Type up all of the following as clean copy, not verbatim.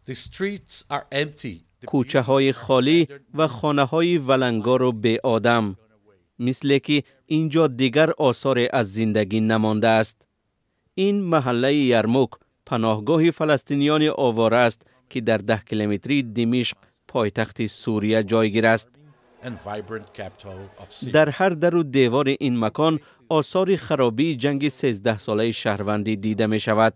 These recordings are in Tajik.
The streets are empty. Кӯчаҳои холӣ ва хонаҳои валангору беодам, мисле ки инҷо дигар осоре аз зиндагӣ намондааст. Ин маҳаллаи Ярмук паноҳгоҳи фаластиниёни овора аст, ки дар 10 километрии Димишқ, пойтахти Сурия, ҷойгир аст. And vibrant capital of Syria. Дар ҳар дару девори ин макон осори харобии ҷанги 13-солаи шаҳрвандӣ дида мешавад.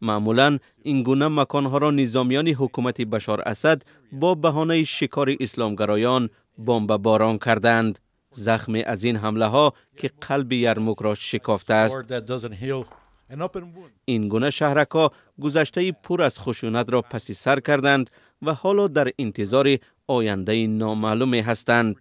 Маъмулан ин гуна маконҳоро низомиёни ҳукумати Башор Асад бо баҳонаи шикори исломгароён бомбаборон карданд. захме аз ин ҳамлаҳо, ки қалби Ярмукро шикофтааст. War that doesn't heal. An open wound. Ин гуна шаҳракҳо гузаштаи пур аз хушунатро паси сар карданд ва ҳоло дар интизори ояндаи номаълуме ҳастанд.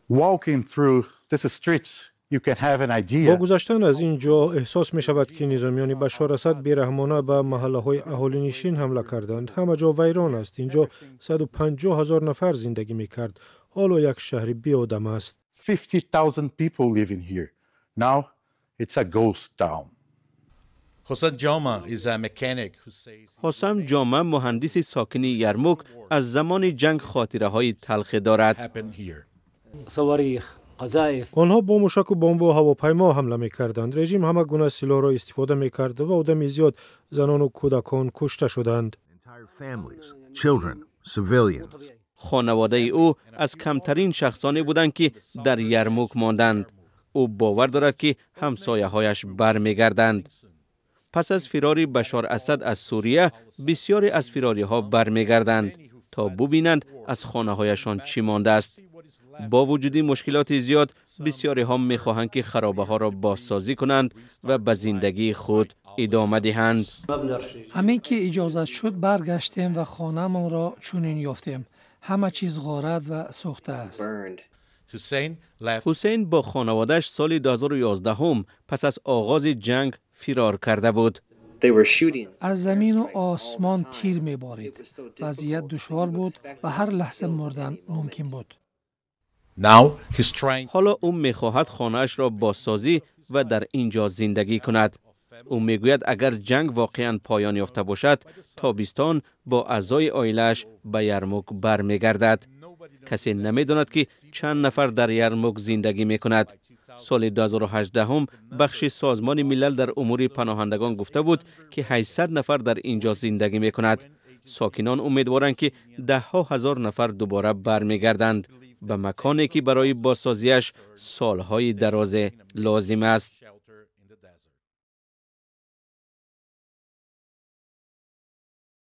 Walking through these streets, you can have an Бо idea гузаштан аз ин ҷо эҳсос мешавад, ки низомиёни Башор Асад бераҳмона ба маҳаллаҳои аҳолинишин ҳамла карданд. Ҳама ҷо вайрон аст. Ин ҷо 150 ҳазор нафар зиндагӣ мекард, ҳоло як шаҳри беодам аст. 50,000 people living here. Now it's a ghost town. Hossein Joma is a mechanic who says Ҳосам Ҷома, муҳандиси сокини Ярмук, аз замони ҷанг хотираҳои талхе дорад. Happened here. صواريخ، قذائف. Онҳо бо мушаку бомбу ҳавопаймо ҳамла мекарданд. Режим ҳама гуна силоҳро истифода мекард ва одами зиёд, занону кӯдакон кушта шуданд. Entire families, children, civilians. Хонаводаи ӯ аз камтарин шахсоне буданд, ки дар Ярмук монданд. Ӯ бовар дорад, ки ҳамсояҳояш бармегарданд. Пас аз фирори Башор Асад аз Сурия, бисёре аз фирориҳо бармегарданд, то бубинанд, аз хонаҳояшон чӣ мондааст. Бо вуҷуди мушкилоти зиёд, бисёриҳо мехоҳанд, ки харобаҳоро бозсозӣ кунанд ва ба зиндагии худ идома диҳанд. Ҳамин ки иҷозат шуд, баргаштем ва хонаамонро чунин ёфтем. Ҳама чиз ғорат ва сӯхта аст. Hussein left Ҳусейн бо хонаводааш соли 2011 пас аз оғози ҷанг фирор карда буд. Аз замину осмон тир меборид. Вазъият душвор буд ва ҳар лаҳза мурдан мумкин буд. Now he's trying Ҳоло ӯ мехоҳад хонаашро бозсозӣ ва дар ин ҷо зиндагӣ кунад. Ӯ мегӯяд, агар ҷанг воқеан поён ёфта бошад, тобистон бо аъзои оилааш ба Ярмук бармегардад. Касе намедонад, ки чанд нафар дар Ярмук зиндагӣ мекунад. Соли 2018 бахши Созмони Милал дар умури паноҳандагон гуфта буд, ки 800 нафар дар ин ҷо зиндагӣ мекунад. Сокинон умедворанд, ки даҳҳо ҳазор нафар дубора бармегарданд ба маконе, ки барои бозсозиаш солҳои дарозе лозим аст.